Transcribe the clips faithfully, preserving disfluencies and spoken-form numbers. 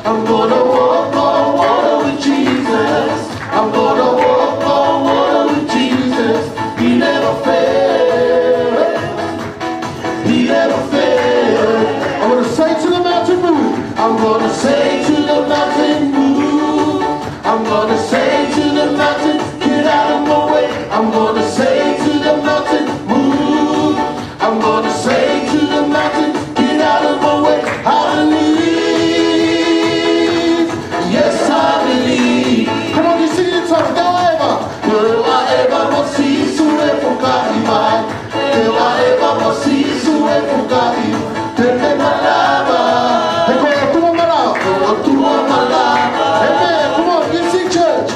I'm gonna walk on water with Jesus. I'm gonna walk on water with Jesus. He never fails. He never fails. I'm gonna say to the mountain, "Move." I'm gonna say to the mountain, "Move." I'm gonna say to the mountain, "Get out of my way." I'm gonna say to the mountain, "Move." I'm gonna say to the mountain, "Get out of my way." I believe. Yes, I believe. Come on, you sing it in tongues. Te u ʻaʻeva. Te u ʻaʻeva mo Sīsū e fukahi mai. Te u ʻaʻeva mo Sīsū e fukahi mai. Te ne malava. He ko e ʻOtua malava. Ko e ʻOtua malava. Amen. Come on, you sing, church.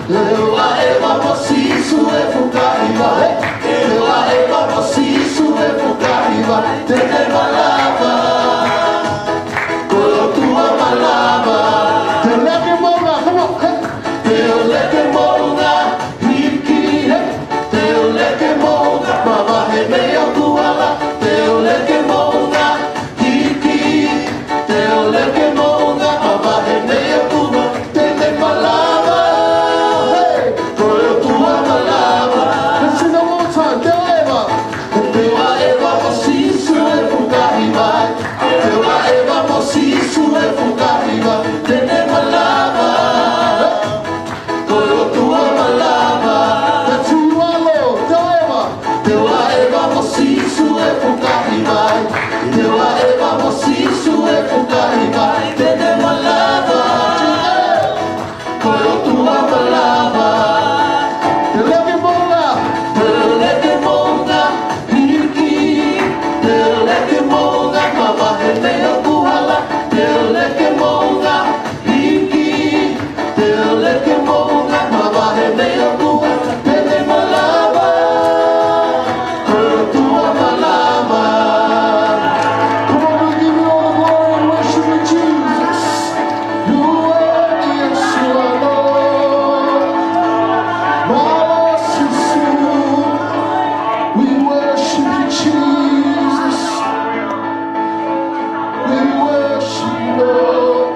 Te u ʻaʻeva mo Sīsū e fukahi mai. Te u ʻaʻeva mo Sīsū e fukahi mai. Te ne malava. Ko e ʻOtua malava. Te u lele ki he moʻunga, come on. Te u lele ki he moʻunga hiki, he. Te u lele ki he moʻunga mavahe mei hoku hala. Te u lele ki he moʻunga hiki, te u lele ki he moʻunga mavahe mei hoku hala. Te ne malava, hey, ko e ʻOtua malava. Let's sing that one more time. Te u ʻaʻeva. Te u ʻaʻeva mo Sīsū e fukahi mai. Te u ʻaʻeva mo Sīsū e fukahi mai. Te ne malava. Ko e ʻOtua malava. That's who you are, Lord. Te u ʻaʻeva. Te u ʻaʻeva mo Sīsū e fukahi mai. Te u ʻaʻeva mo Sīsū e fukahi mai. Te ne malava. Ko e ʻOtua malava. Te u lele ki he moʻunga. Te u lele ki he moʻunga hiki, te u lele ki he moʻunga mavahe mei hoku hala. Te u lele ki he moʻunga hiki, te u lele ki he moʻunga mavahe mei hoku hala. Te ne malava. Ko e ʻOtua malava. Come on, we give you all the glory and worship you, Jesus. You are worthy, yes, you are, Lord. Mālō Sīsū. We worship you, Jesus. We worship you, Lord.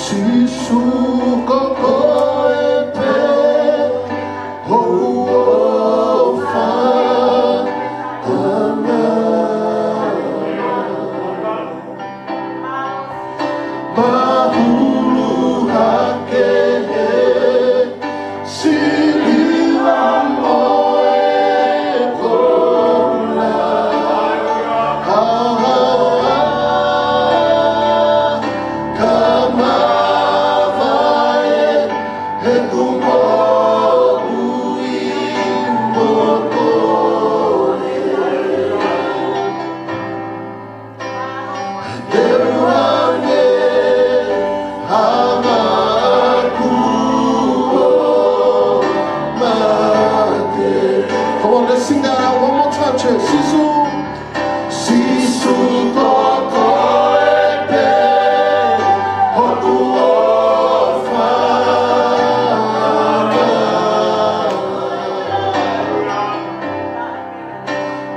Sīsū, ko koe pē hoku ʻofa ʻana. Mahulu hake he siliva mo e koula. Ha, ha, ha. Ka mavahe heʻeku moʻui mo koe. Te u hangē ha maʻaku ʻo mate. Come on, let's sing that out one more time, church. Sīsū, Sīsū, ko koe pē hoku ʻofa.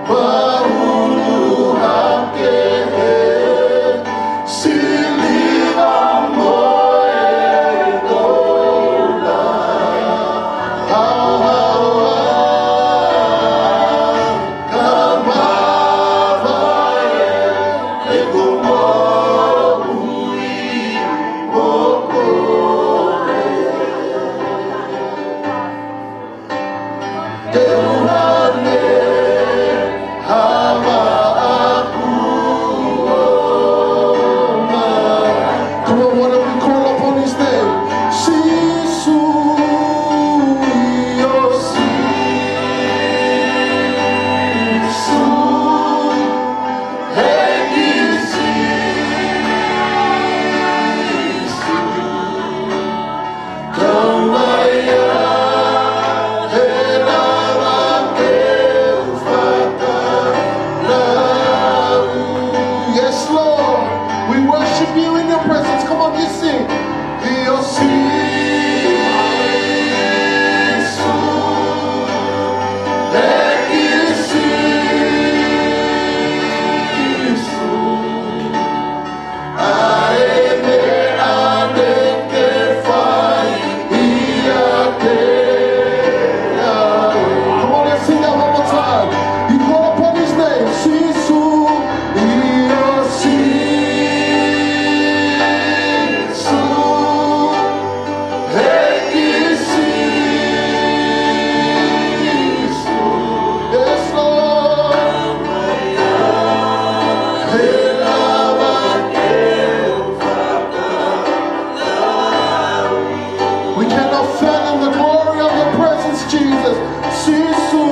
Mahulu hake he siliva mo e koula. Ha, ha, ha. Ka mavahe heʻeku moʻui mo koe. Te u hangē ha maʻaku ʻo mate. Come on, why don't we call upon his name? Sīsū, ʻio Sīsū. Jesus, Sisu.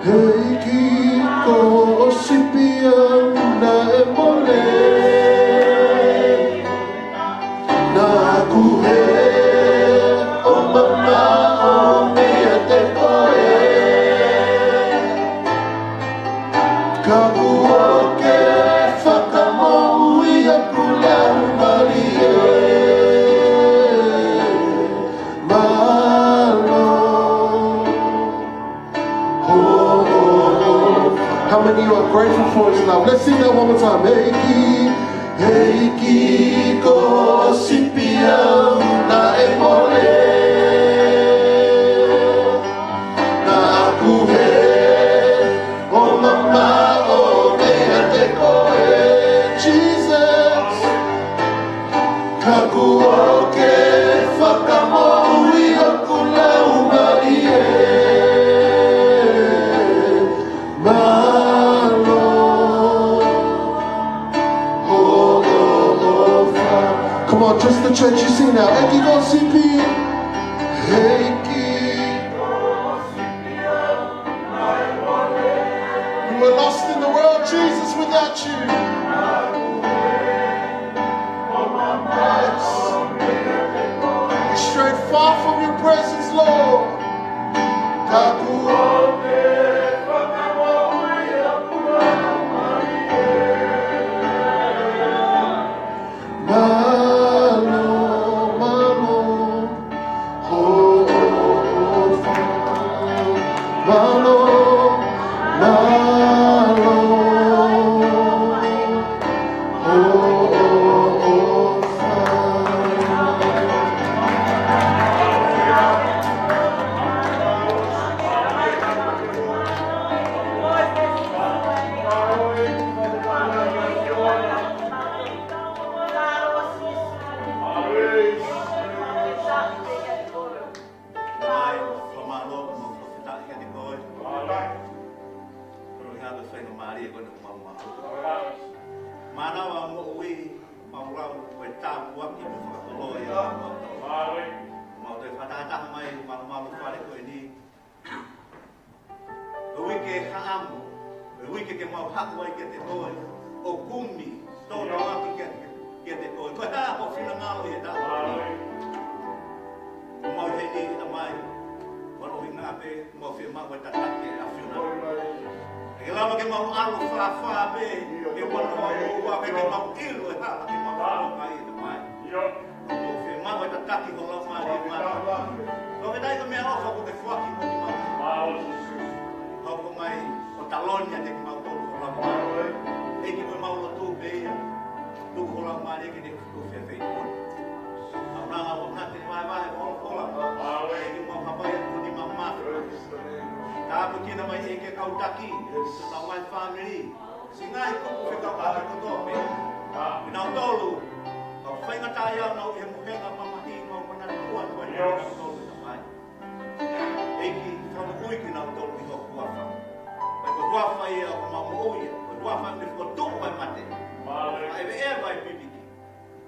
ʻEiki, ko ho sipi au naʻe mole. Naʻa ku hē ʻo mamaʻo meiate koe. Ka kuo ke fakamoʻui hoku laumālie. Mālō. How many of you are grateful for his love? Let's sing that one more time. ʻEiki, ʻEiki, ko ho sipi au naʻe mole. Naʻa ku hē ʻo mamaʻo meiate koe, Jesus. Ka kuo ke fakamoʻui hoku laumālie. Mālō. Ho ʻofa. Come on, just the church, you sing now. ʻEiki, ko ho sipi. ʻEiki. We were lost in the world, Jesus, without you. Yes. We strayed far from your presence, Lord. Mālō, mālō. Ho ʻofa. Mālō, mālō. Ho ʻofa. Mai, fakamālō, mo fakafetaʻi kiate koe. Koloa ʻa e faingamālie ko eni ʻoku mau maʻu. Mānava moʻui, mau lau ko e tāpuaki mo fakakoloa ia ʻa mau tau. Mau toe fakataha mai, mau malu fale ko eni. Ko e uike haʻamo, ko e uike ke mau haʻu ai kiate koe, ʻo kumi, tō noa ki kiate, kiate koe. Ko e hā hoʻo finangalo ʻi he taʻu ni. Mau heni ʻa mai, mau ʻuhinga pē, mau fiemaʻu e tataki ʻa e ʻAfiona. ʻE ke lava ke mau ʻalu fāfā pē, ke mau noa ua pē, ke mau ʻilo e hala, ke mau ʻalu mai ʻa mai. Ko e fiemaʻu e tataki ho Laumālie Māʻoniʻoni. Ko e taha e meʻaʻofa kuo ke foaki mo kimautolu. Hoko mai ʻo taloni ʻiate kimautolu ho Laumālie. ʻEiki, ko ʻemau lotu pē ia. Tuku ho Laumālie ke ne tuku fefeituʻu. Au nanga o nate vaevae folofola. ʻEiki, mau hapai atu ni mamafa. Tāpuekina mai ʻEiki e kau taki. Tau mai fāmili. Siʻi ngaahi kupu fekauʻaki kotoa pē. ʻI nautolu, kau faingataʻaʻia nau ʻi he mohenga mamahi, mau manatua nau ʻi nautolu ʻe Tamai. ʻEiki, fakamoʻui kinautolu ʻi ho huafa. Ko e huafa ia ʻoku mau moʻui ai, ko e huafa ʻoku ne fokotuʻu ʻa e mate. ʻA e veʻe vai pipiki.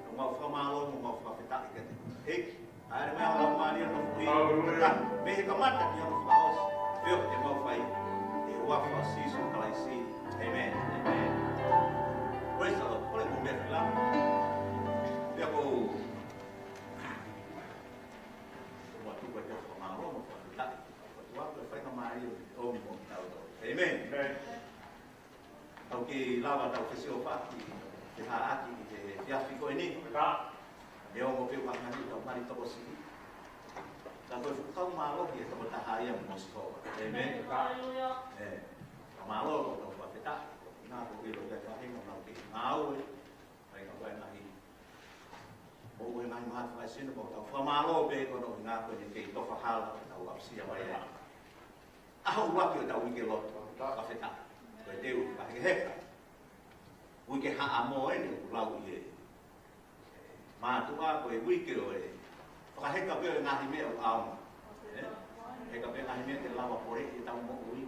Kau Mau fakamālō mo mau fakafetaʻi kiate koe. ʻEiki, ʻa e meʻa ʻoku mau mālōlō ʻi he ʻaho ni. Hallelujah. Mei he kamata ki hono fakaʻosi, pea ʻoku mau fai ʻi he huafa ʻo Sīsū Kalaisi. ʻĒmeni. ʻĒmeni. Praise the Lord. Kole mo meʻa fila. Pea ko u ʻoatu ko e fakamālō mo fakafetaʻi. Ko e ʻOtua ko e faingamālie ʻomi mo kitautolu. ʻĒmeni. ʻĒmeni. Tau kei lava tau fesiofaki, ke haʻaki ʻi he efiafi ko eni. Ka. Neongo pē ʻoku ʻi ai e ngaahi tau mali tokosiʻi, ka ko e fuʻu kau mālohi e tokotaha ia mo Sihova. ʻĒmeni. Hallelujah. ʻĒ, ka mālō ko tau fakafetaʻi, ko e ʻuhinga ko e ʻilo pē ʻa e faʻahinga ʻoku nau kei ngāue, ʻai ka ko e ngaahi, ʻo e ngaahi mahaki fakaesino, ko tau fakamālō pē ko hono ʻuhinga ko eni kei tofa hala, tau aʻusia mai ai. ʻAho ʻuluaki ʻo ʻetau uike lotu, fakafetaʻi. Ko e teu fakahekeheka. Uike Haʻamo eni ʻoku lau ʻi he mātuʻa, ko e uike ʻo e fakaheka pē ʻo e ngaahi meʻa ʻoku ʻaonga. ʻĒ? Heka pē ngaahi meʻa ke lava poleʻi ʻetau moʻui.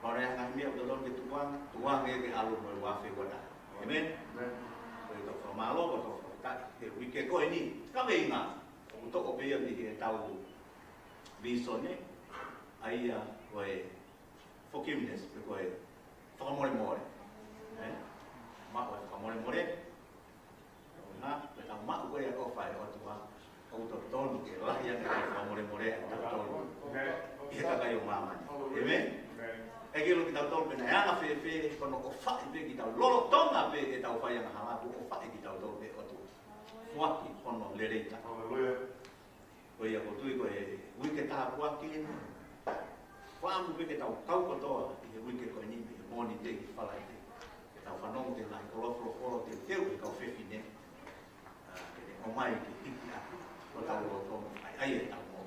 Pea ʻoku ʻi ai ngaahi meʻa ʻoku totonu ke tukuange, tukuange ke ʻalu mo e uafe uata. ʻĒmeni? ʻĒmeni. Ko e tau fakamālō, ko e tau fakafetaʻi he uike ko eni. Kaveinga, ʻoku toʻo pē ia mei heʻetau visone, ʻa ia ko e forgiveness, pe ko e fakamolemole. ʻĒ? Maʻu e fakamolemole. Ko e ʻuhinga, ko ʻetau maʻu ko ia e ʻofa ʻa e ʻOtua, ʻoku totonu ke lahi ange ʻa e fakamolemole ʻa kitautolu ʻi he kakai ʻo māmani. ʻĒmeni? ʻĒmeni. ʻIkai ke ʻilo kitautolu pe naʻe anga fēfē, ko hono ʻofaʻi pē kitautolu, lolotonga pē ʻetau fai angahala, kuo ʻofaʻi kitautolu ʻe he ʻOtua. Foaki hono lelei taha. Hallelujah. Ko ia ʻoku ou tui ko e uike tāpuaki eni. Fakaʻamu pē ke tau kau kotoa ʻi he uike ko eni mei he Mōnite ki Falaite. Ke tau fanongo ki he ngaahi koloa folofola teuteu ʻa e kau fefine. ʻA, ke ne ʻomai ke hiki atu. Ko tau loto mo fai ai e tau mo.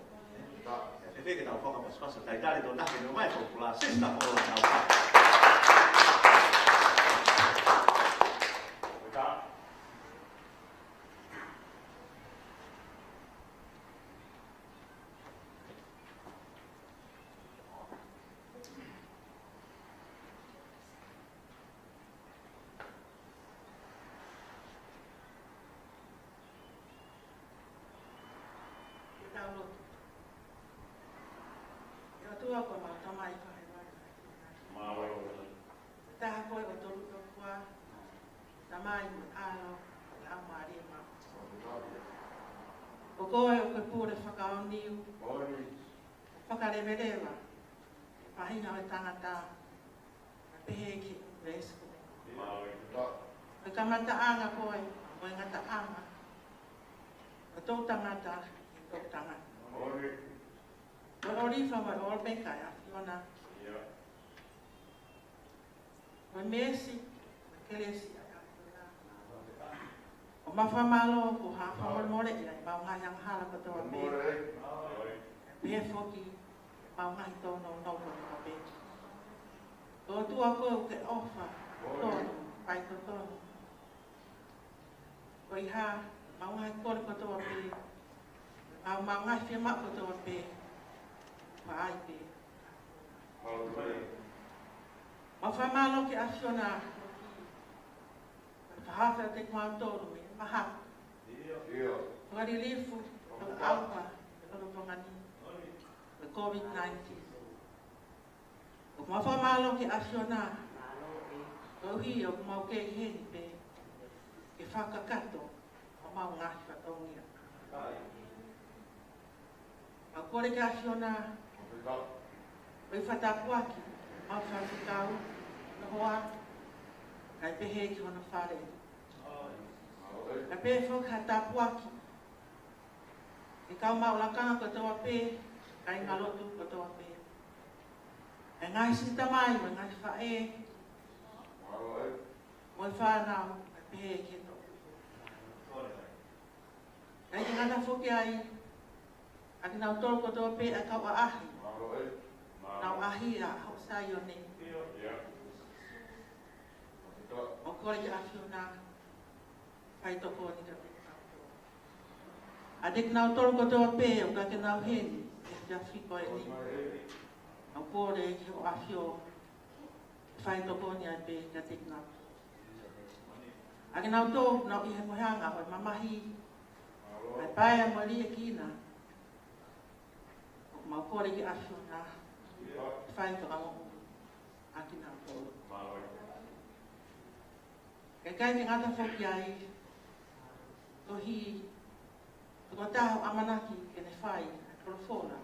Fēfē ke tau fakapasipasi, talitali tō taha ke ne ʻomai fo pula, Sister Paula, tau ka. Ke tau lotu. ʻE ʻOtua ko homau Tamai Fakahēvani. Mālō. Taha koe ʻo tolu tokua, Tamai mo e ʻAlo, mo e Laumālie Māʻoniʻoni. Ko koe ʻoku ke pule fakaʻoniu, fakaleveleva, faʻahinga ʻo e tangata, pea pehē ki he ʻunivēsi ko eni. Ko e kamataʻanga koe, mo e ngataʻanga, ko e toʻutangata, ko e toʻutangata. Ko e ʻOlifa mo e ʻOlopeka ʻa e ʻAfiona. Ko e meesi, ko e kelesi ʻa e ʻAfiona. ʻOku mau fakamālō ko hoʻo fakamolemoleʻi ʻa ʻemau ngaahi angahala kotoa pē. Pehē foki ʻemau ngaahi tōnounou kotoa pē. Ko e ʻOtua koe ʻoku ke ʻofa tonu, faitotonu. Ko ia, ʻemau ngaahi kole kotoa pē, ʻemau, ʻemau ngaahi fiemaʻu kotoa pē, fai pē. Mau fakamālō ki he ʻAfiona, fakahaafe ʻiate kimautolu mei he mahaki fakalilifu, fakaʻauha, ʻi he lolotonga ni, ʻo e COVID nineteen. ʻOku mau fakamālō ki he ʻAfiona, koeʻuhi ʻoku mau kei ʻi heni pē ke fakakakato ʻemau ngaahi fatongia. Mau kole ki he ʻAfiona, ʻoku ke fakatāpuaki ʻemau faifekau, hono hoa, kae pehē ki hono fale. Kae pehē foki ha tāpuaki ki he kau maʻu lakanga kotoa pē, kāingalotu kotoa pē. ʻA e ngaahi siʻi tamai, mo e ngaahi faʻē, mo e fānau, kae pehē ki he toʻu. Kae ʻikai ke ngata foki ai, ʻa kinautolu kotoa pē ʻa e kau ʻaʻahi. Nau ʻaʻahi ʻa hoʻo Saione. Mau kole ki he ʻAfiona, fai tokoni kiate kinautolu. ʻA kinautolu kotoa pē ʻoku ʻikai ke nau ʻi heni he efiafi ko eni. Mau kole ki hoʻo ʻAfio, fai tokoni ai pē kiate kinautolu. ʻA kinautolu ʻoku nau ʻi he mohenga ʻo e mamahi, ʻa e paea mo e liʻekina, ʻoku mau kole ki he ʻAfiona ke fai fakamoʻui ʻa kinautolu. Kae ʻikai ke ngata foki ai, tohi toko taha ʻoku ʻamanaki ke ne fai ʻa e folofola,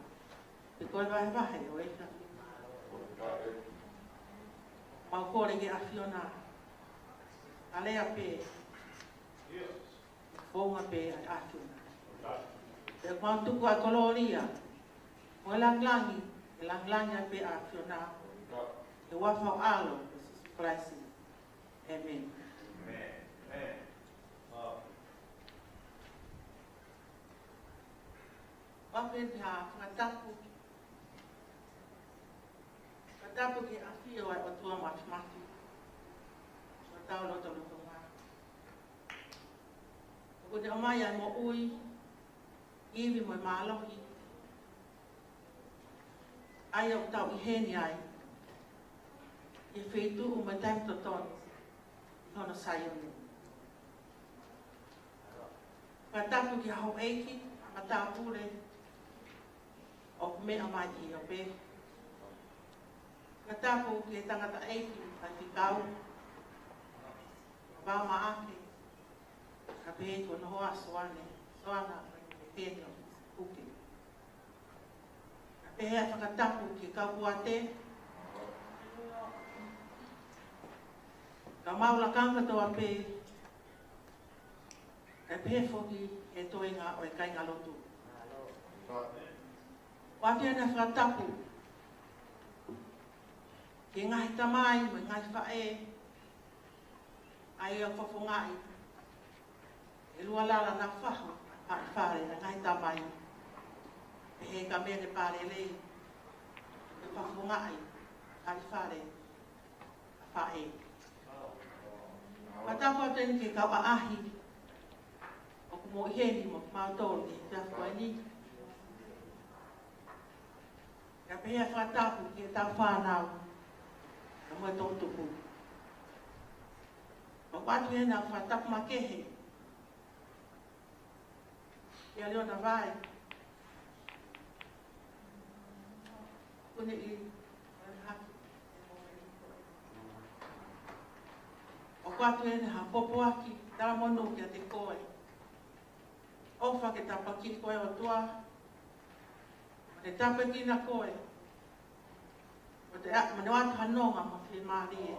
pe ko e vahevahe ʻo e efiafi ni. Mau kole ki he ʻAfiona, ʻa e lea pē, founga pē ʻa e ʻAfiona. Pea mau tuku ʻa e kolōlia mo e langilangi, ke langilangi ai pē ʻa e ʻAfiona, ʻi he huafa ho ʻAlo ko Sīsū Kalaisi. ʻĒmeni. ʻOku ou fie fakatapu, fakatapu ki he ʻafio ʻa e ʻOtua Māfimafi ʻi hotau lotolotonga. ʻOku ne ʻomai ʻa e moʻui, ivi mo e mālohi, ʻa ia ʻoku tau ʻi heni ai, ʻi he feituʻu mo e taimi totonu ʻi hono Saione. Fakatapu ki he houʻeiki, matāpule, ʻoku meʻa mai ʻi ʻIope. Fakatapu ki he tangataʻeiki, faifekau, Vā Maʻake, kae pehē ki hono hoa Soane, Soana, Peni ʻo Puke. Kae pehē ʻa e fakatapu ki he kau poate, kau maʻu lakanga kotoa pē, kae pehē foki ki he toenga ʻo e kāingalotu. ʻOatu ʻeni ʻa e fakatapu ki he ngaahi tamai mo e ngaahi faʻē, ʻa ia ʻoku fofongaʻi ʻe Lualala Nafahu ʻa e fale ʻa e ngaahi tamai. Pehē ka mene pale lei, ʻe fofongaʻi ʻa e fale ʻa e faʻē. Fakatapu atu ʻeni ki he kau ʻaʻahi ʻoku mou ʻi heni mo kimautolu ʻi he efiafi ko eni. Kae pehē ʻa e fakatapu ki heʻetau fānau, kae mo e toʻutupu. ʻOku ʻoatu ʻeni ʻa e fakatapu makehe kia Leona Vai. Kuo ne ʻi haki. ʻOku ʻoatu ʻeni ha pōpoaki talamonū kiate koe. ʻOfa ke tāpuakiʻi koe ʻe he ʻOtua, mo ne tāpuekina koe, mo ne ʻoatu ha nonga mo e fiemālie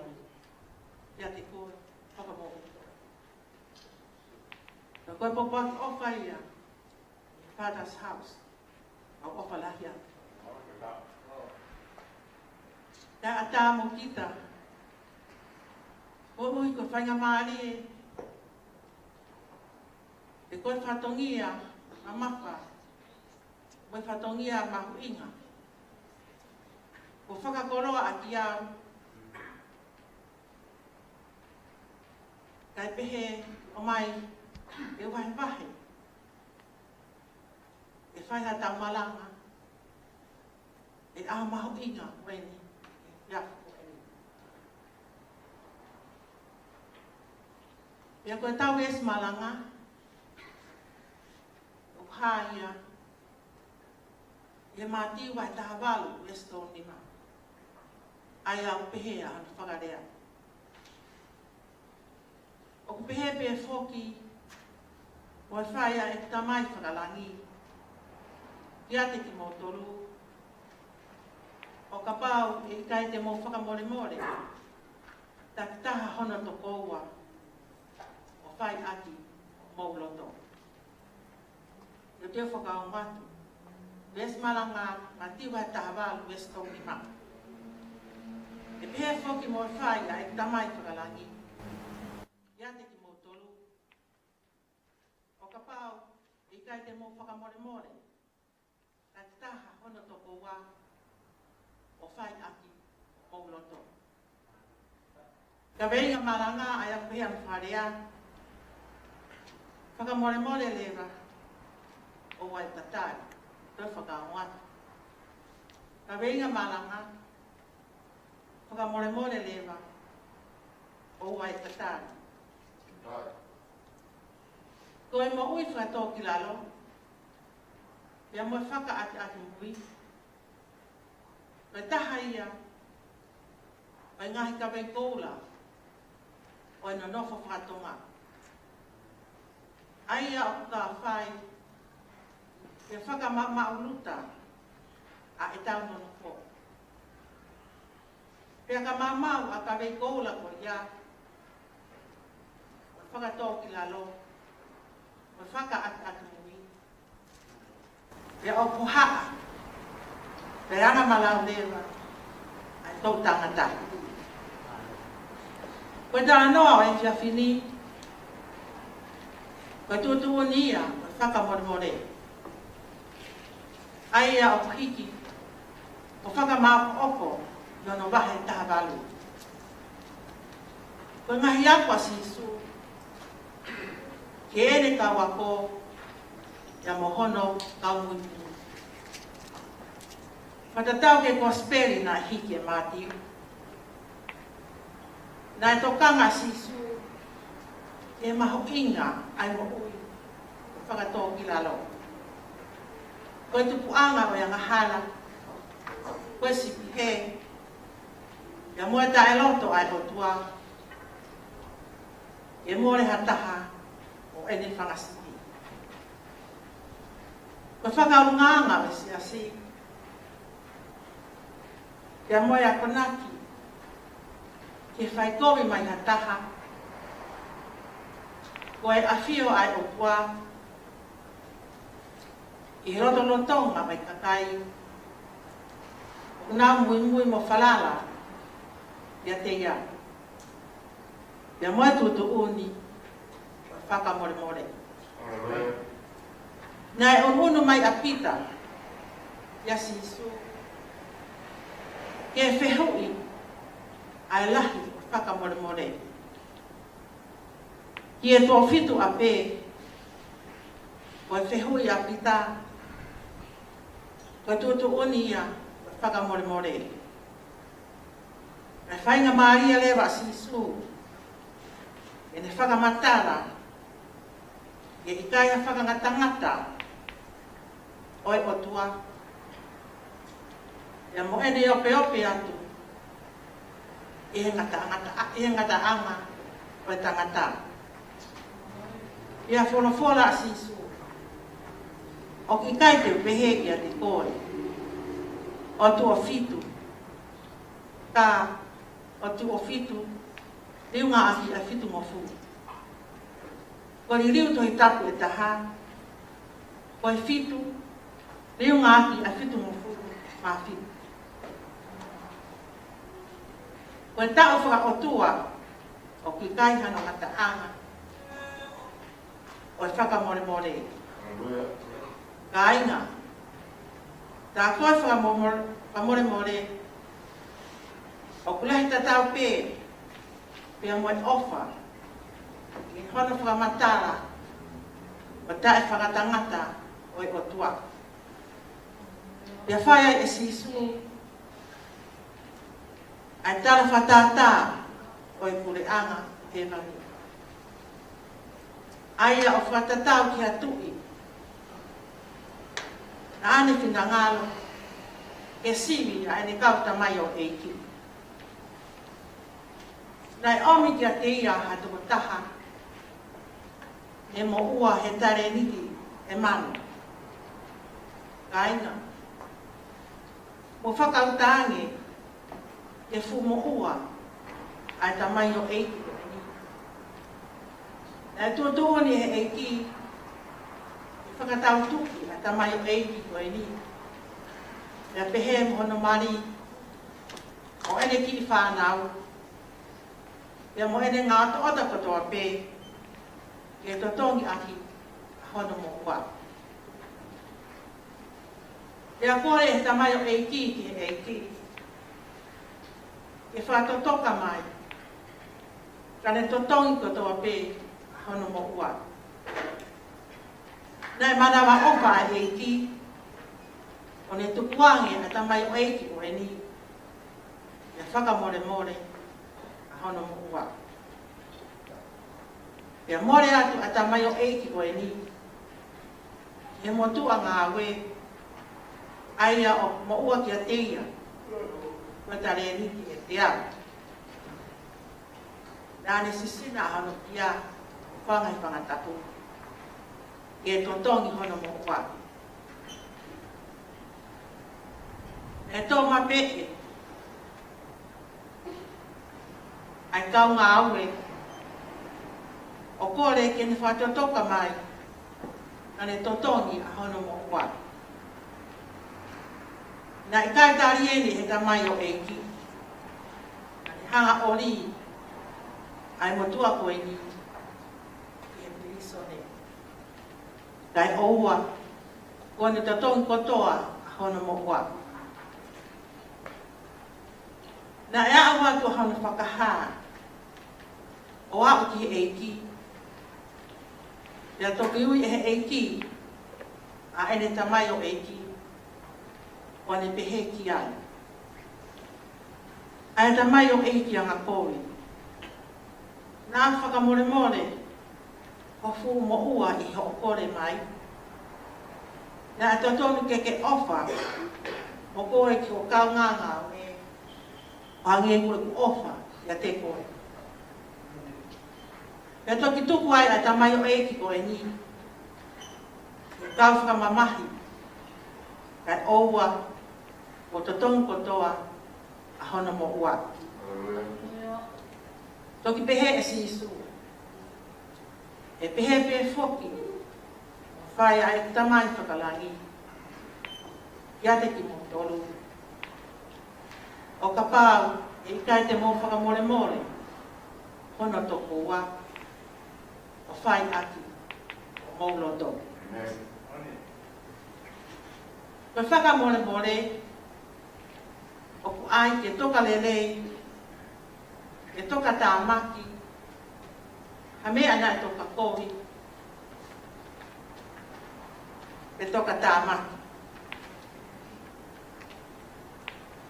kiate koe, fakamoʻui koe. Ko e pōpoaki ʻofa ia, Father's House, ʻoku ou ʻofa lahi atu. Kae ʻatā mo kita, koeʻuhi ko e faingamālie, ʻa e ko e fatongia mamafa, mo e fatongia mahuʻinga, kuo fakakoloa ʻaki au, kae pehē ʻomai ke u vahevahe, ke fai haʻatau malanga ʻi he ʻaho mahuʻinga ko eni, ʻi he efiafi ko eni. Pea ko ʻetau veesi malanga, ʻoku hā ia ʻi he Mātiu vahe taha valu, veesi tolu nima. ʻA ia ʻoku pehē ʻa hono fakalea: ʻOku pehē pē foki mo e fai ʻa ʻeku Tamai fakalangi kiate kimoutolu, ʻo kapau ʻe ʻikai te mou fakamolemole takitaha hono tokoua ʻo fai ʻaki homou loto. Te u toe fakaongo atu. Veesi malanga, Mātiu vahe taha valu, veesi tolu nima. ʻE pehē foki mo e fai ʻa ʻeku Tamai fakalangi kiate kimoutolu, ʻo kapau ʻe ʻikai te mou fakamolemole takitaha hono tokoua ʻo fai ʻaki homou loto. Kaveinga malanga ʻa ia ʻoku pehē ʻa e fakalea: Fakamolemole leva, ʻoua ʻe tatali. Toe fakaongo atu. Kaveinga malanga: Fakamolemole leva, ʻoua ʻe tatali. Ko e moʻui fakatōkilalo, pea mo e fakaʻakiʻakimui, ko e taha ia ʻo e ngaahi kavei koula ʻo e nonofo faka-Tonga, ʻa ia ʻoku ka fai ke fakamaʻumaʻuluta ʻa ʻetau nonofo. Pea ka maumau ʻa e kavei koula ko ia ʻo e fakatōkilalo, ʻo e fakaʻakiʻakimui, pea ʻoku haʻa, pea anga malau leva ʻa e toʻutangata. Ko e talanoa ʻo e efiafi ni, ko e tuʻutuʻuni ia ʻo e fakamolemole, ʻa ia ʻoku hiki ʻo fakamāʻopoʻopo ʻi hono vahe taha valu. Ko e ngaahi ako ʻa Sīsū ki heʻene kau ako, pea mo hono kau muimui. Fakatatau ki he kosipeli naʻe hiki ʻe Mātiu, naʻe tokanga ʻa Sīsū ki he mahuʻinga ʻa e moʻui fakatōkilalo. Ko e tupuʻanga ʻo e angahala, ko e sipi hē, pea mo e taʻeloto ʻa e ʻOtua, ke mole ha taha ʻo ʻene fanga sipi. Ko e fakaʻulungaanga ʻo e siasi, pea mo e akonaki ke fai kovi mai ha taha, ko e ʻafio ʻa e ʻOtua ʻi he lotolotonga ʻo e kakai ʻoku nau muimui mo falala ʻiate ia. Pea mo e tuʻutuʻuni ʻo e fakamolemole. Naʻe ʻunuʻunu mai ʻa Pita kia Sīsū ke fehuʻi ʻa e lahi ʻo e fakamolemole. Ki he tuʻo fitu ʻapē, ko e fehuʻi ʻa Pita, ko e tuʻutuʻuni ia ʻo e fakamolemole. Naʻe faingamālie leva ʻa Sīsū ʻi heʻene fakamatala ʻe ʻikai ha fakangatangata ʻo e ʻOtua, pea mo ʻene opeope atu ʻi he ngataʻangata, ʻi he ngataʻanga ʻo e tangata. Pea folofola ʻa Sīsū, ʻoku ʻikai te u pehē kiate koe, ʻo tuʻo fitu, ka ʻo tuʻo fitu, liunga ʻaki ʻa e fitungofulu. Ko e liliu Tohi Tapu ʻe taha, ko e fitu, liunga ʻaki ʻa e fitungofulu mā fitu. Ko e taʻu fakaʻotua ʻoku ʻikai hano ngataʻanga ʻo e fakamolemole. Kāinga, tā ko e fakamomol-, fakamolemole ʻoku lahi tatau pē pea mo e ʻofa ʻi hono fakamatala ʻo e taʻefakangatangata ʻo e ʻOtua. Pea fai ai ʻe Sīsū ʻa e tala fakatātā ʻo e puleʻanga hēvani, ʻa ia ʻoku fakatatau ki ha tuʻi naʻa ne finangalo ke sivi ʻa ʻene kau tamaioʻeiki. Naʻe ʻomi kiate ia ha tokotaha ne moʻua he talēniti ʻe mano. Kāinga, mou fakakaukau ange ki he fuʻu moʻua ʻa e tamaioʻeiki ko eni. Naʻe tuʻutuʻuni ʻe he ʻEiki ke fakatautuki ʻa e tamaioʻeiki ko eni, pea pehē mo hono mali, mo ʻene kiʻi fānau, pea mo ʻene ngaahi ʻotaʻota kotoa pē, ke totongi ʻaki ʻa hono moʻua. Pea kole ʻe he tamaioʻeiki ki he ʻEiki ke fakatotoka mai, ka ne totongi kotoa pē ʻa hono moʻua. Naʻe manavaʻofa ʻa e ʻEiki, ʻo ne tukuange ʻa e tamaioʻeiki ko eni ke fakamolemole ʻa hono moʻua. Pea mole atu ʻa e tamaioʻeiki ko eni ki he motuʻa ngāue, ʻa ia ʻoku moʻua kiate ia ko e talēniti ʻe teau. Naʻa ne sisina ʻa hono pia ʻo fanga he fanga tapu ke totongi hono moʻua. ʻE tō mapeʻe ʻa e kau ngāue ʻo kole ke ne fakatotoka mai, ka ne totongi ʻa hono moʻua. Naʻe ʻikai tali eni ʻe he tamaioʻeiki. Naʻa ne hanga ʻo ʻoli ʻa e motuʻa ko eni ki he pilīsone. Kae ʻoua kuo ne totongi kotoa ʻa hono moʻua. Naʻe aʻu atu ʻa hono fakahā ʻo aʻu ki he ʻEiki. Pea toki ui ʻe he ʻEiki ʻa ʻene tamaioʻeiki, ʻo ne pehē ki ai, ʻa e tamaioʻeiki angakovi, naʻa ku fakamolemole ho fuʻu moʻua ʻi hoʻo kole mai. Naʻe totonu ke ke ʻofa mo koe ki ho kaungāngāue ʻo hangē ko ʻeku ʻofa ʻiate koe. Pea toki tuku ai ʻa e tamaioʻeiki ko eni ki he kau fakamamahi, kae ʻoua kuo totongi kotoa ʻa hono moʻua. Toki pehē ʻe Sīsū, ʻe pehē pē foki ʻoku fai ʻa ʻeku Tamai fakalangi kiate kimoutolu, ʻo kapau ʻe ʻikai te mou fakamolemole hono tokoua ʻo fai ʻaki homou loto. Ko e fakamolemole ʻoku ʻai ke toka lelei, ke toka tāmaki ha meʻa naʻe toka kovi, ke toka tāmaki.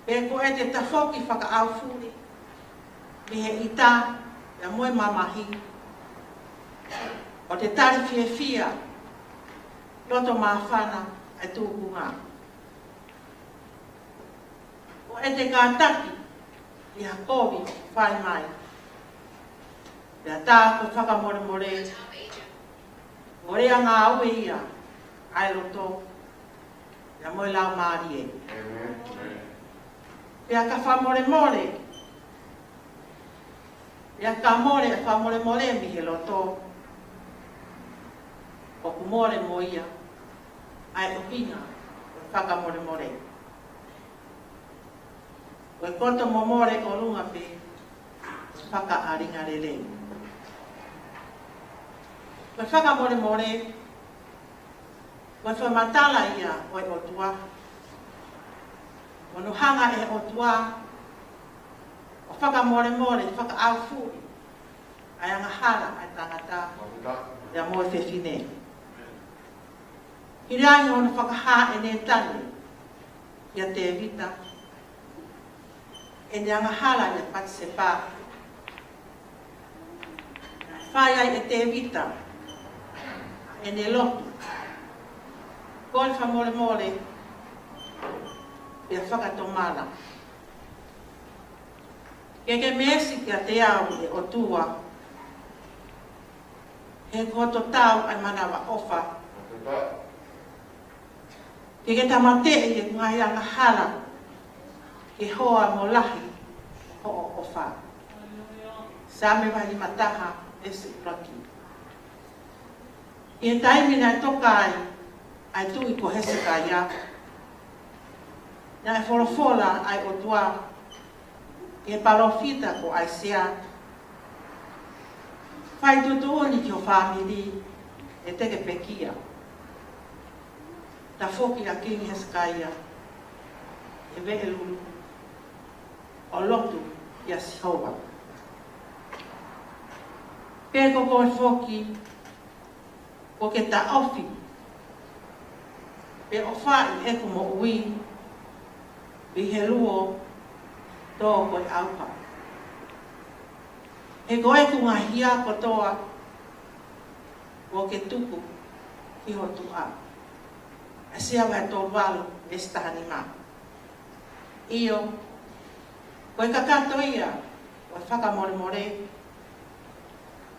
Pe ko ʻete tafoki fakaʻaufuli mei he ʻita ia mo e mamahi, ʻo te tali fiefia, loto māfana ʻa e tūkunga. Ko ʻete kātaki ʻi ha kovi ʻoku fai mai, pea tā ko e fakamolemole, ko e lea ngāue ia ʻa e loto ia mo e laumālie. Pea ka fakamolemole, pea ka mole ʻa e fakamolemole mei he loto, ʻoku mole mo ia ʻa e ʻuhinga ʻo e fakamolemole. Ko e koto momole ʻolunga pē fakaʻalinga lelei. Ko e fakamolemole, ko e fakamatala ia ʻo e ʻOtua. Hono hanga ʻe he ʻOtua ʻo fakamolemole, fakaʻaufuli ʻa e angahala ʻa e tangata ia mo e fefine. Hili ange hono fakahā ʻe Nētane kia Tēvita ʻene angahala ʻia Patisepa, fai ai ʻe Tēvita ʻene lotu, kole fakamolemole, pea fakatomala. Ke ke meesi kiate au, ʻe ʻOtua, he ko hoto tau ʻa e manavaʻofa. Ke ke tāmateʻi ʻeku ngaahi angahala ke hoa mo lahi hoʻo ʻofa. Saame vahe nima taha, veesi ʻuluaki. ʻI he taimi naʻe toka ai ʻa e tuʻi ko Hesekaia, naʻe folofola ʻa e ʻOtua ki he palōfita ko ʻAisea, fai tuʻutuʻuni ki ho fāmili ʻe te ke pekia. Tafoki ʻa Kingi Hesekaia he veʻe lulu ʻo lotu kia Sihova. Pea ko koe foki, kuo ke taʻofi pe ʻofaʻi ʻeku moʻui mei he luo tō ko e ʻauha. He ko ʻeku ngaahi hia kotoa kuo ke tuku ki ho tuʻa. ʻAisea vahe tolu valu, veesi taha nima. ʻIo, ko e kakato ia ʻo e fakamolemole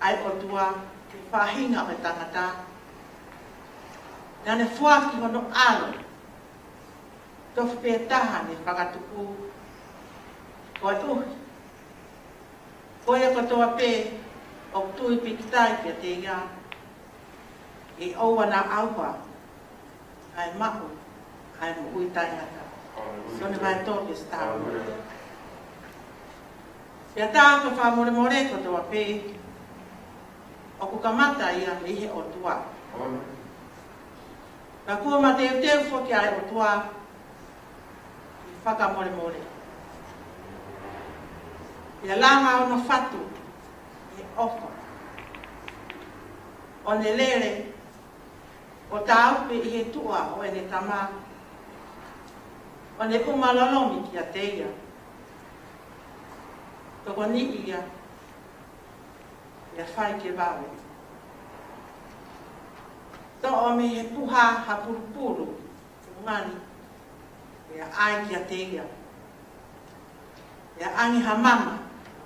ʻa e ʻOtua ki he faʻahinga ʻo e tangata, naʻa ne foaki hono ʻAlo tofu pē taha ne fakatupu, koeʻuhi ko ia kotoa pē ʻoku tui pīkitai kiate ia, ʻe ʻoua naʻa ʻauha, kae maʻu ʻa e moʻui taʻengata. Sione vahe tolu, veesi taha ua. Pea tā ko e fakamolemole kotoa pē, ʻoku kamata ia mei he ʻOtua. Ka kuo mateuteu foki ʻa e ʻOtua ʻi he fakamolemole, ʻi he langa hono fatu ʻi he ʻofa, ʻo ne lele ʻo tāupe ʻi he tuʻa ʻo ʻene Tama, ʻo ne ʻuma lolomi kiate ia, tokoniʻi ia, pea fai ke vave. Toʻo mei he puha ha pulupulu fungani, pea ʻai kiate ia. Pea angi ha mama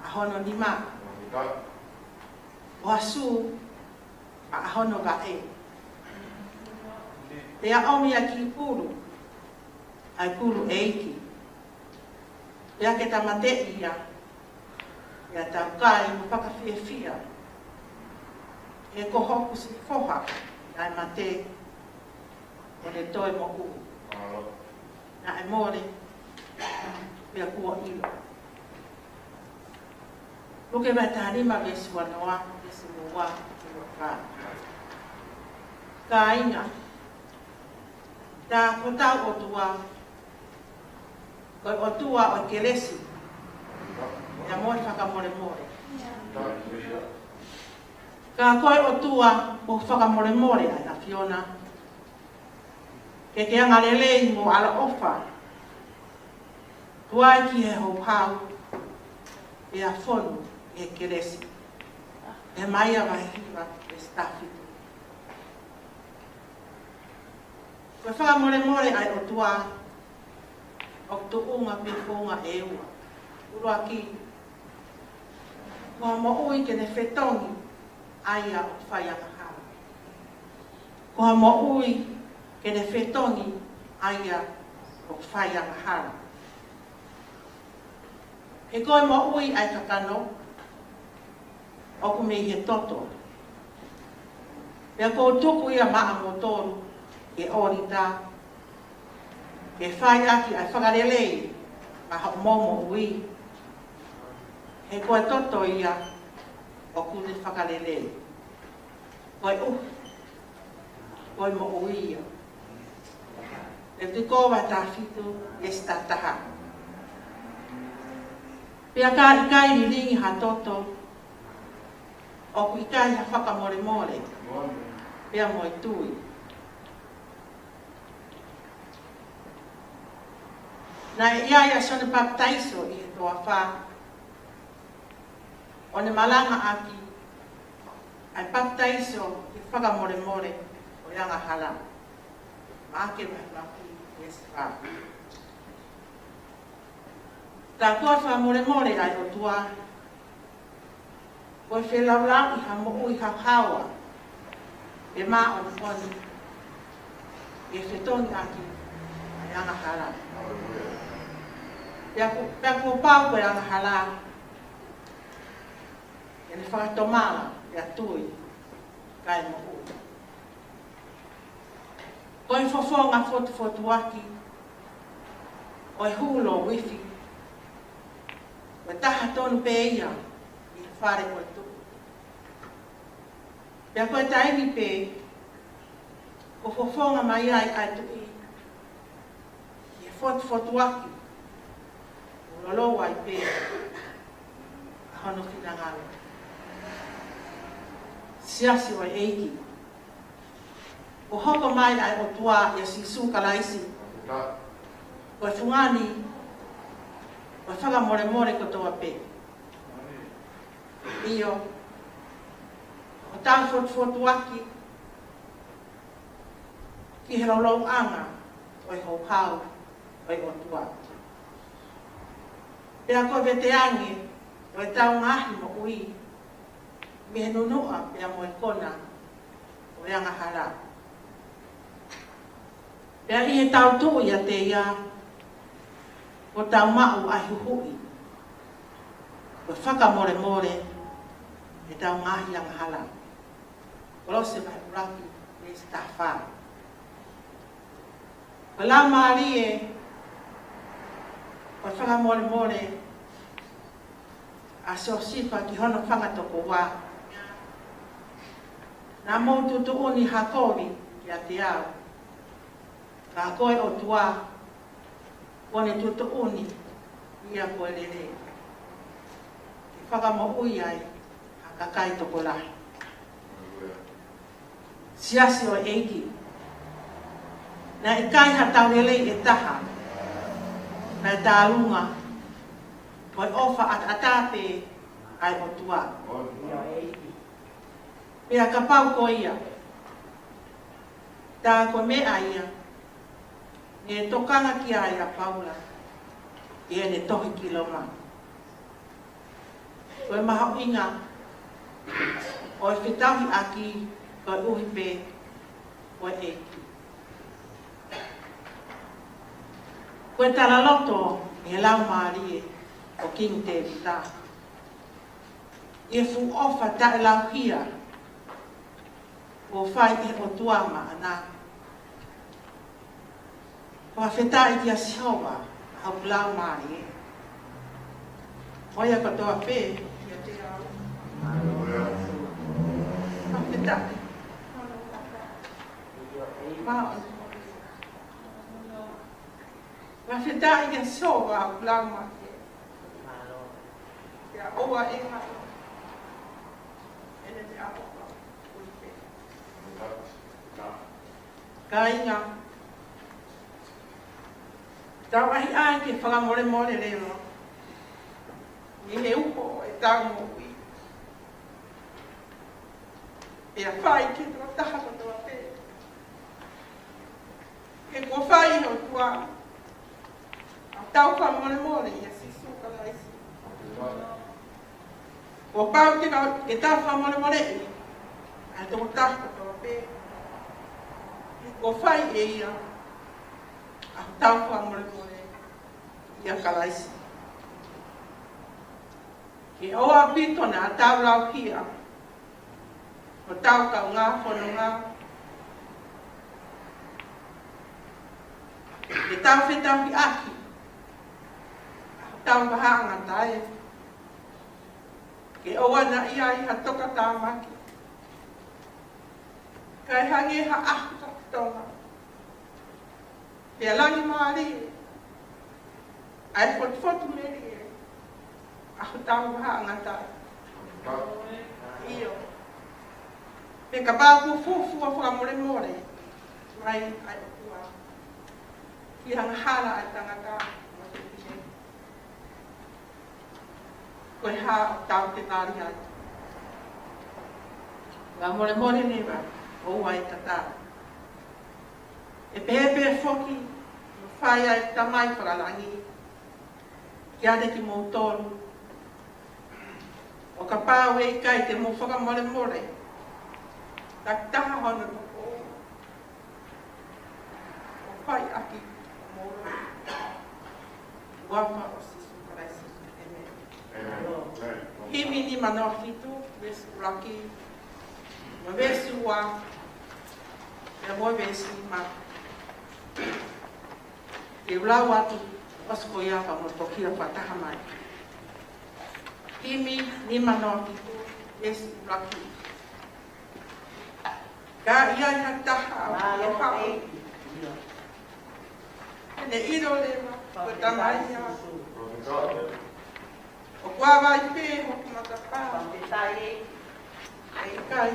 ʻa hono nima, ʻo ha sū ʻa hono vaʻe. Pea ʻomi ʻa e kiʻi pulu, ʻa e pulu ʻeiki, pea ke tāmateʻi ia, pea tau kai mo fakafiefia, he ko hoku siʻi foha naʻe mate, ʻo ne toe moʻui. Naʻe mole, pea kuo ʻilo. Luke vahe taha nima, veesi ua noa, veesi ua ua ki he ua fā. Kāinga, tā ko hotau ʻOtua ko e ʻOtua ʻo e kelesi, pea mo e fakamolemole. Ka ko e ʻOtua ʻoku fakamolemole ʻa e ʻAfiona, ke ke angalelei mo ʻaloʻofa, tuai ki he houhau, pea fonu ʻi he kelesi. ʻEmaia vahe hiva, veesi taha fitu. Ko e fakamolemole ʻa e ʻOtua ʻoku tuʻunga pē he founga ʻe ua. ʻUluaki, ko ha moʻui ke ne fetongi ʻa ia ʻoku fai angahala. Ko ha moʻui ke ne fetongi ʻa ia ʻoku fai angahala. He ko e moʻui ʻa e kakano ʻoku mei he toto. Pea ʻoku ou tuku ia maʻamoutolu ke ʻolita, ke fai ʻaki ʻa e fakalelei maʻa hoʻomou moʻui. He ko e toto ia ʻoku ne fakalelei. Koeʻuhi ko e moʻui ia. Levitiko vahe taha fitu, veesi taha taha. Pea ka ʻikai lilingi ha toto, ʻoku ʻikai ha fakamolemole, pea mo e tui. Naʻe ʻi ai ʻa Sione Papitaiso ʻi he toafa, ʻo ne malangaʻaki ʻa e papitaiso ki he fakamolemole ʻo e angahala. Maʻake vahe ʻuluaki, veesi fā. Tā ko e fakamolemole ʻa e ʻOtua, ko e felaulauʻi ha moʻui haohaoa, pea māʻoniʻoni, ke fetongi ʻaki ʻa e angahala. Pea kuo, pea kuo pau ko e angahala ke ne fakatomala, pea tui, kae moʻui. Ko e fofonga fotufotuaki ʻo e hulo uifi, ko e taha tonu pē ia ʻi he fale ʻo e tuʻi. Pea ko e taimi pē kuo fofonga mai ai ʻa e tuʻi ki he fotufotuaki, ʻoku lolou ai pē ʻa hono finangalo. Siasi ʻo e ʻEiki, kuo hoko mai ʻa e ʻOtua ʻia Sīsū Kalaisi ko e fungani ʻo e fakamolemole kotoa pē. ʻIo, ʻo tau fotufotuaki ki he lolouʻanga ʻo e houhau ʻo e ʻOtua. Pea ko e veteange ʻo e tau ngaahi moʻui mei he nunuʻa pea mo e kona ʻo e angahala. Pea ʻi he tau tuʻu ʻiate ia, ʻo tau maʻu ʻa e huhuʻi, ʻo fakamolemole ʻetau ngaahi angahala. Kolose vahe ʻuluaki, veesi taha fā. Ko e laumālie ʻo e fakamolemole ʻa Siosifa ki hono fanga tokoua. Naʻa mou tuʻutuʻuni ha kovi kiate au, ka ko e ʻOtua kuo ne tuʻutuʻuni ia ko e lelei, ke fakamoʻui ai ha kakai tokolahi. Siasi ʻo e ʻEiki, naʻe ʻikai ha tau lelei ʻe taha naʻe tālunga ko e ʻofa ʻataʻatā pē ʻa e ʻOtua. Pea kapau ko ia, tā ko e meʻa ia ne tokanga ki ai ʻa Paula ʻi heʻene tohi ki Loma. Ko e mahuʻinga ʻo e fetauhiʻaki koeʻuhi pē ko e ʻEiki. Ko e talaloto ʻi he laumālie ʻo Kingi Tēvita, ʻi he fuʻu ʻofa taʻelauhia kuo fai ʻe he ʻOtua maʻana. Fakafetaʻi kia Sihova, ʻa hoku laumālie. Mo ia kotoa pē, kiate au. Fakafetaʻi. Fakafetaʻi kia Sihova, ʻa hoku laumālie. Pea ʻoua ʻe ngalo ʻene meʻaʻofa. Kāinga, tau ʻahiʻahi ke fakamolemole leva mei he uho ʻo e tau moʻui. Pea fai ki he tokotaha kotoa pē. He kuo fai ʻe he ʻOtua ʻa e tau fakamolemole ʻia Sīsū Kalaisi. Kuo pau ke tau, ke tau fakamolemoleʻi ʻa e tokotaha kotoa pē. He kuo fai ʻe ia ʻa e tau fakamolemole ʻia Kalaisi. Ke ʻoua ʻaupito naʻa tau lauhia hotau kaungā fononga, ke tau fetauhiʻaki ʻa hotau vahaʻangatae. Ke ʻoua naʻa ʻi ai ha tokatāmaki, kae hangē ha ʻahu takitonga pea langi mālie ʻa e fotufotu melie ʻa hotau vahaʻangatae. ʻIo. Pea kapau kuo fuofua fakamolemole mai ʻa e ʻOtua ki he angahala ʻa e tangata mo e fefine, ko e hā ʻoku tau tali ai? Fakamolemole leva, ʻoua ʻe tatau. ʻE pehē pē foki ʻoku fai ʻe he Tamai Fakalangi kiate kimoutolu, ʻo kapau ʻe ʻikai te mou fakamolemole takitaha hono tokoua, ʻo fai ʻaki homou loto. Huafa ʻo Sīsū Kalaisi. ʻĒmeni. ʻĒmeni. Himi nima noa fitu, veesi ʻuluaki, mo e veesi ua, pea mo e veesi nima. Te u lau atu, ʻosi ko ia ka mo tokia fakataha mai. Himi nima noa fitu, veesi ʻuluaki. Ka ʻi ai ha taha ʻoku ʻi he haʻu, ke ne ʻilo leva ko e tama ia, ʻoku ʻave ai pē hoku matapā, ʻe ʻikai ha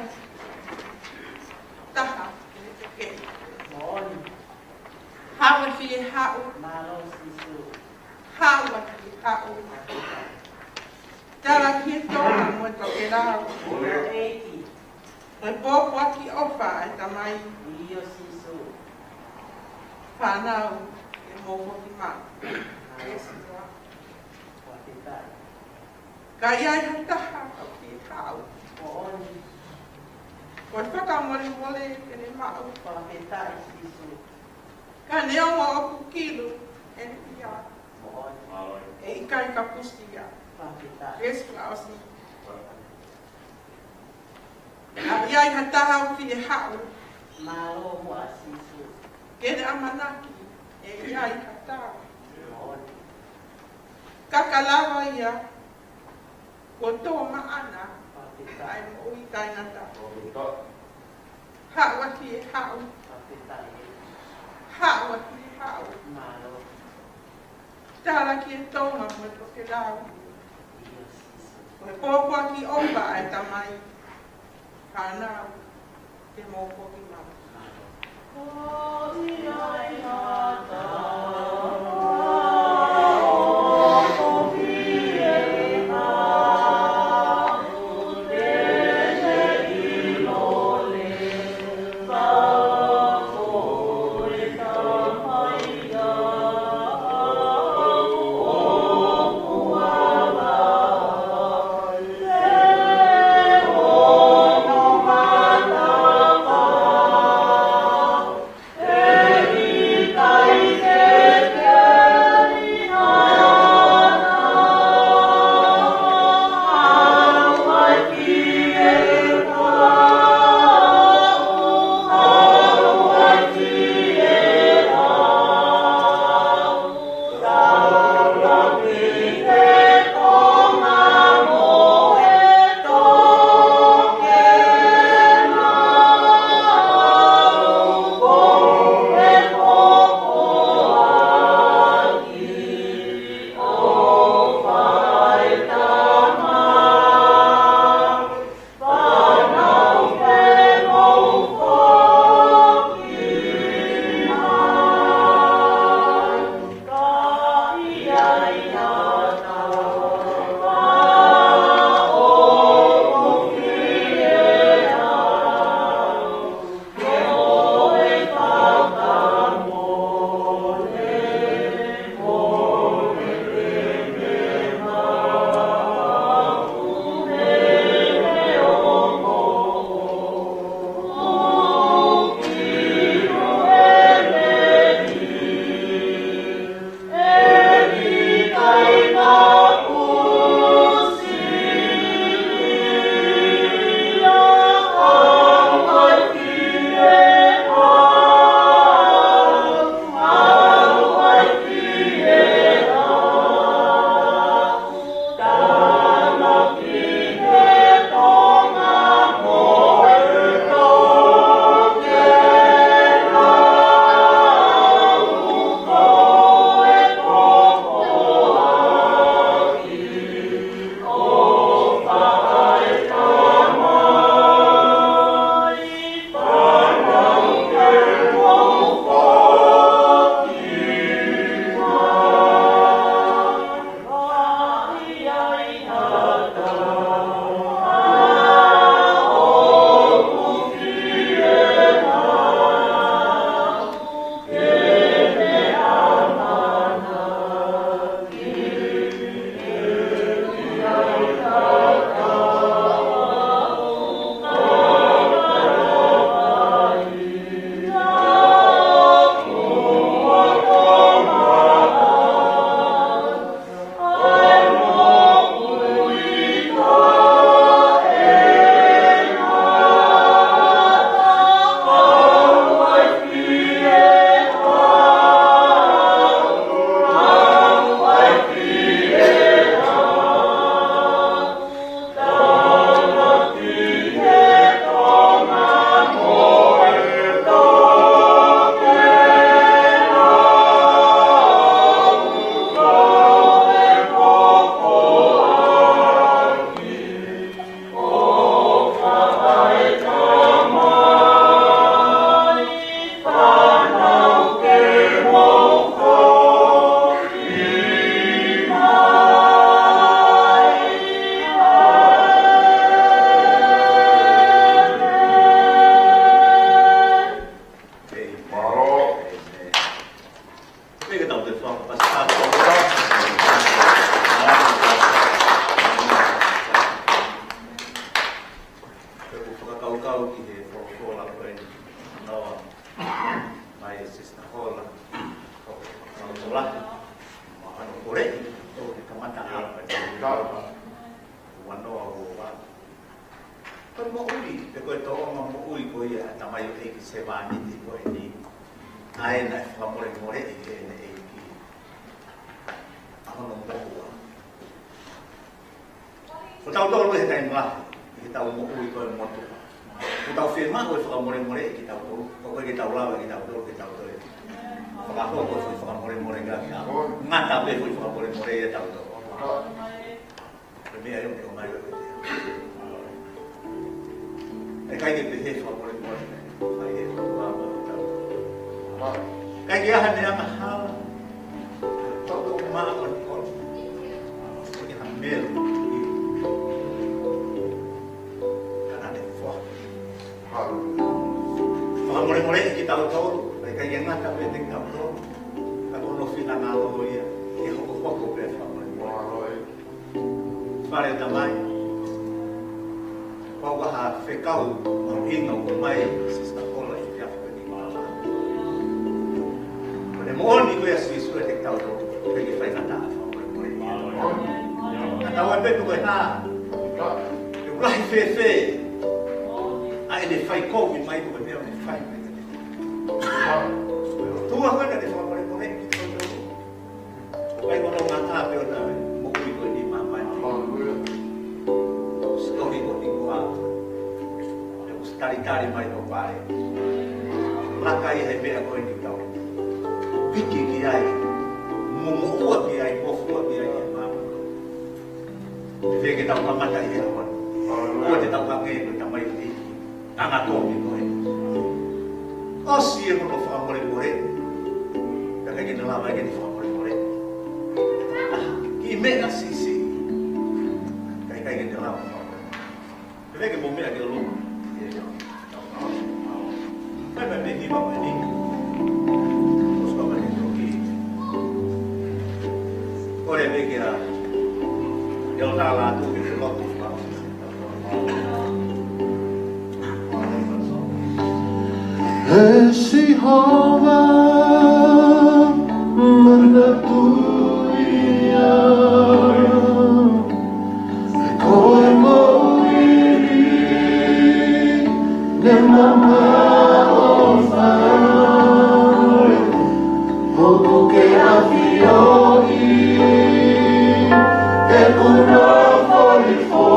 taha ke ne fekeʻi. Haʻu ʻa e fie haʻu, haʻu ʻa e fie haʻu, tala ki he tonga mo e tokelau. ʻEiki. Ko e pōpoaki ʻofa ʻa e Tamai. ʻIo Sīsū. Fānau, ke mou foki maʻu. Yes, Lord. Fakafetaʻi. Ka ʻi ai ha taha ʻoku fie haʻu. Moʻoni. Ko e fakamolemole ke ne maʻu. Fakafetaʻi Sīsū. Ka neongo ʻoku kilu ʻene ʻia. Moʻoni. ʻE ʻikai kapusi ia. Fakafetaʻi. Yes, Lord. Ka ʻi ai ha taha ʻoku fie haʻu. Mālō muʻa Sīsū. Ke ne ʻamanaki ʻe ʻi ai ha taha. Moʻoni. Ka ka lava ia, kuo tō maʻana ʻa e moʻui taʻengata. Haʻu ʻa e fie haʻu. Haʻu ʻa e fie haʻu. Mālō. Tala ki he tonga mo e tokelau. Ko e pōpoaki ʻofa ʻa e Tamai. Fānau, ke mou foki maʻu. Mālō. Pea ke tau toe fakapasipasi. Pea ʻoku fakakaukau ki he folofola ko eni naʻe ʻomai ʻe Sister Hola. Folofola. Mo hono kolea, ʻo ne kamata ʻa e ua noa ua ua. Ko e moʻui, pe ko e tōʻonga moʻui ko ia ʻa e tamaioʻeiki sevāniti ko eni. ʻA ē naʻe fakamolemoleʻi ʻe heʻene ʻeiki ʻa hono motuʻa. Ko tautolu he taimi lahi, ʻi heʻetau moʻui ko e motuʻa, ʻoku tau fiemaʻu e fakamolemoleʻi kitautolu, ʻoku ʻikai ke tau lava kitautolu ke tau toe fakahoko e foʻi fakamolemole kia kitautolu. Ngata pē e foʻi fakamolemole ia ʻatautolu. Ko e meʻa ia ʻoku ʻomai ʻe he ʻEiki. ʻE ʻikai ke pehē e fakamolemole. ʻIkai ke ʻoatu ʻa kitautolu. ʻIkai ke ʻi ai ha meʻa angahala. Tau tau mā ʻo ni ʻo. ʻIkai ke ha meʻa. Ka naʻa ne foaki. Fakamolemoleʻi kitautolu. ʻIkai ke ngata pē kitautolu. Ka ko hono finangalo ia. Ke hokohoko pē fakamolemole. Fale Tamai. Ko e fekau mahuʻinga ʻoku ʻomai ʻe Sister Hola ʻi he efiafi ni. Ko e moʻoni ko ia ʻa Sīsū ʻiate kitautolu, ʻikai ke faingataʻa e fakamolemole. Ka tau ai pē pe ko e hā, pe ʻoku lahi fēfē ʻa ʻene fai kovi mai, ko e meʻa ʻoku ne fai mai. Ko e ʻOtua ko ē naʻa ne fakamolemoleʻi kitautolu. Ko e kono ngata pē ʻo e moʻui ko eni ʻi māmani. Hallelujah. Siʻi tohi ko eni ko ā. ʻOku siʻi talitali mai ʻo pale. Laka ʻi he meʻa ko eni ʻoku tau piki ki ai. Mo moʻua ki ai, mo fua ki ai ʻi māmani. ʻE fēfē ke tau mamata ʻi he ʻaho ni. Hallelujah. ʻOua te tau hangē ko e tamaioʻeiki. Anga kovi ko ē. ʻOsi ʻene fakamolemole. Ka ʻikai ke ne lava ke ne fakamolemole. Kiʻi meʻa siʻisiʻi. Ka ʻikai ke ne lava fakamolemole. Pea ke mou meʻa ki lalo. Fai mai pē ki he hiva ko eni. ʻOsi ko ē mai ke toki. Kole mai kia. Ke ʻoua te tau lotu. ʻE Sihova, manatuʻi au, ko e moʻui ne mamaʻo fau, ʻoku ke ʻafioʻi ʻeku nofo hifo.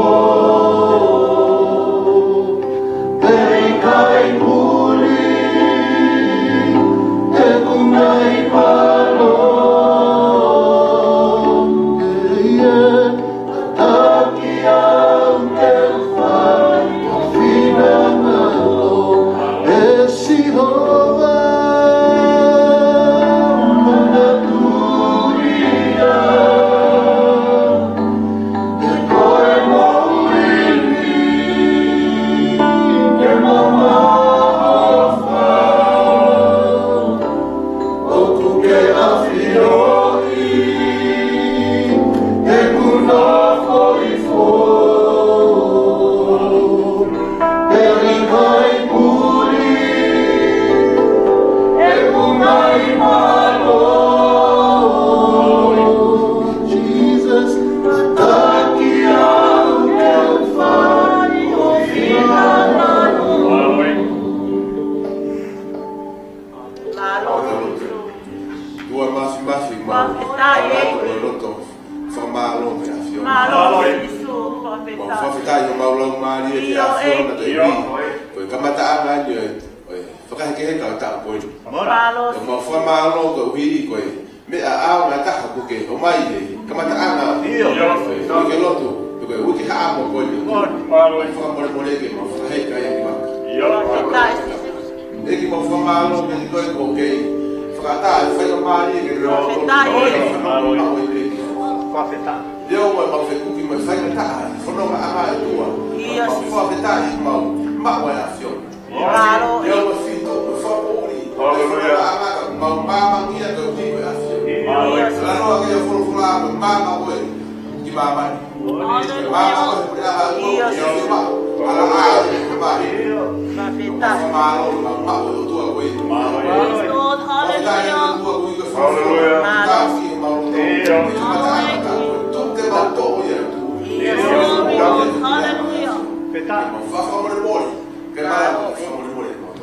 Pea ʻikai muli ʻeku ngaahi palo. ʻE ia, taki au ke u fai ho finangalo, ʻe Sihova, manatuʻi au. Ko e moʻui ne mamaʻo fau, ʻoku ke ʻafioʻi ʻeku nofo hifo. Pea ʻikai muli ʻeku ngaahi palo. Jesus, taki au ke u fai ho finangalo. Mālō. Tua mafimafi mau. Mālō. Ko e loto fakamālō ki he ʻAfiona. Mālō, Sīsū, fakafetaʻi. Mau fakafetaʻi ʻo mau lau mālie ki he ʻAfiona. ʻIo, ʻEiki. Ko e kamataʻanga eni ʻo e, ʻo e fakahekeheka ʻo e taʻu ko eni. Mālō. ʻIo, mau fakamālō koeʻuhi ko e meʻa ʻaonga taha kuo ke ʻomai he kamataʻanga. ʻIo. Ko e uike lotu, ko e uike haʻamo ko eni. Mālō. Fakamolemole ke mau fakaheka ia ki vaka. ʻIo. Fakafetaʻi, Sīsū. ʻEiki, mau fakamālō kiate koe kuo ke fakaʻatā e faingamālie ke mau fakafetaʻi. Fakafetaʻi. ʻIo, mau fekuki mo e faingataʻa, fononga ʻa e ʻOtua. ʻIo. Mau fakafetaʻi mau maʻu e ʻAfiona. Mālō. ʻIo, mau fitu, mau fakapoʻuli. Mau māmani ʻa e tau tiko ʻa e ʻAfiona. Lalo ake ʻo folofola mo māmani koe ki māmani. Māmani koe ki māmani. Ia, ia, ia. Ala ʻa e māmani. Māmani. Māmani ʻo e ʻOtua koe. Yes, Lord. Hallelujah. Hallelujah. Hallelujah. Hallelujah. Yes, Lord. Hallelujah. Ke mara, ke mara, ke mara.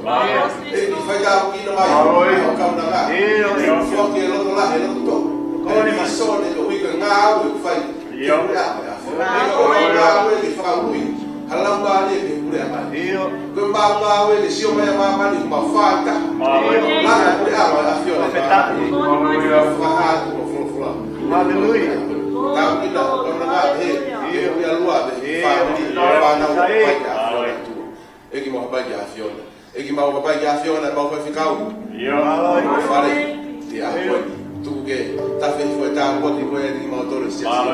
ʻEiki, fai tāpuekina mai. Hallelujah. Hallelujah. Hallelujah. Foaki e loto lahi, e loto toʻa. Hallelujah. Ko e sone ko e ʻuhi ko e ngāue ʻoku fai. Ia. Ke pule ʻa mai ʻa. Hallelujah. Ko e ngāue ke fakaului. Hala mai ke pule ʻa mai. Ia. Ko e mau ngāue ke sio mai ʻa māmani, mau fai taha. Hallelujah. Langa pule ʻa mai ʻa ʻAfiona. Fakafetaʻi. Hallelujah. Fakahā atu ʻo folofola. Hallelujah. Tāpuekina, ʻo na ngā he, he ʻuhi ʻa lua, he, he, fāmili, fānau, fai ʻa ʻAfiona. ʻEiki mau hapai ki he ʻAfiona. ʻEiki mau hapai ki he ʻAfiona, mau faifekau. Ia. Fale, ʻi he ʻaho ko eni. Tuku ke tafe hifo e tāpuaki ko eni kimautolu siasi.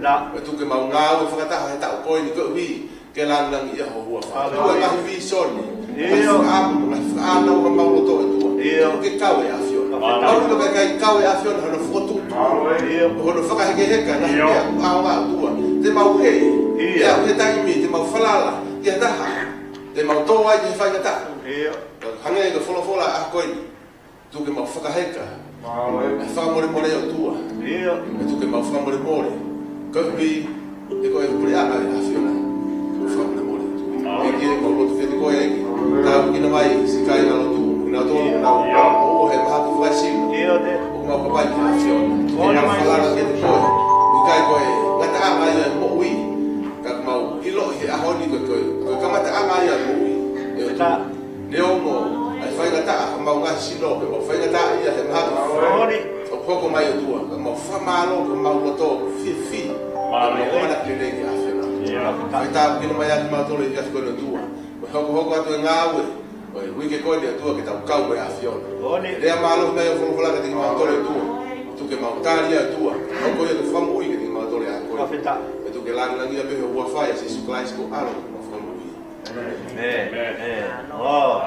Ia. Pea tuku ke mau ngāue fakataha he taʻu ko eni koeʻuhi ke langilangiʻia ho huafa. Ia. Tuku e ngaahi vīsone. Ia. Ngaahi fakaʻamu, ngaahi fakaʻānaua mau loto ʻOtua. Ia. Tuku ke kau e ʻAfiona. Ia. Mau ʻilo ke ʻikai kau e ʻAfiona hono fokotuʻutuʻu. Ia. Hono fakahekeheka, ngaahi, ia, meʻa ʻoku ʻaonga ʻOtua. Te mau hē. Ia. Ia, he taimi, te mau falala. Ia taha. Te mau tō ai ki he faingataʻa. Ia. Hangē ko e folofola ʻa ko eni. Tuku ke mau fakaheka. Mau e. ʻA e fakamolemole ʻOtua. Ia. Pea tuku ke mau fakamolemole. Koeʻuhi, he ko e puleʻanga ʻa e ʻAfiona. Mau fakamolemole. Mau. ʻEiki, mau lotu kiate koe, ʻEiki. Tāpuekina mai siʻi kāingalotu. Kinautolu, ia, nau, ia, ʻoku ʻi he mahaki fakaesino. Ia, te. ʻOku mau hapai ki he ʻAfiona. Ia, mau falala kiate koe. ʻIkai ko e ngataʻanga ia e moʻui. Ka mau ʻiloʻi he ʻaho ni ko e, ko e, ko e kamataʻanga ia e moʻui. Ia, ta. Neongo ʻa e faingataʻa, ʻa mau ngaahi sino, ke mau faingataʻaʻia he mahaki. Moʻoni. ʻOku hoko mai ʻOtua, ke mau fakamālō, ke mau loto fiefia. Mālō. Ke mau ʻamanaki lelei ki he ʻAfiona. Ia. Fai tāpuekina mai ʻa kimautolu ʻi he ʻaho ko eni ʻOtua. Mo e hokohoko atu e ngāue ʻo e uike ko eni ʻOtua ke tau kau mo e ʻAfiona. Moʻoni. Lea mālohi mai ʻo folofola kiate kimautolu ʻOtua. Tuku ke mau tali ʻa e ʻOtua. Hoko ia ko e fakamoʻui kiate kimautolu ʻa ko eni. Fakafetaʻi. Pea tuku ke langilangiʻia pē ho huafa ʻia Sīsū Kalaisi ko e ʻAlo mo e Fakamoʻui. Amen. Amen. Amen. Oh.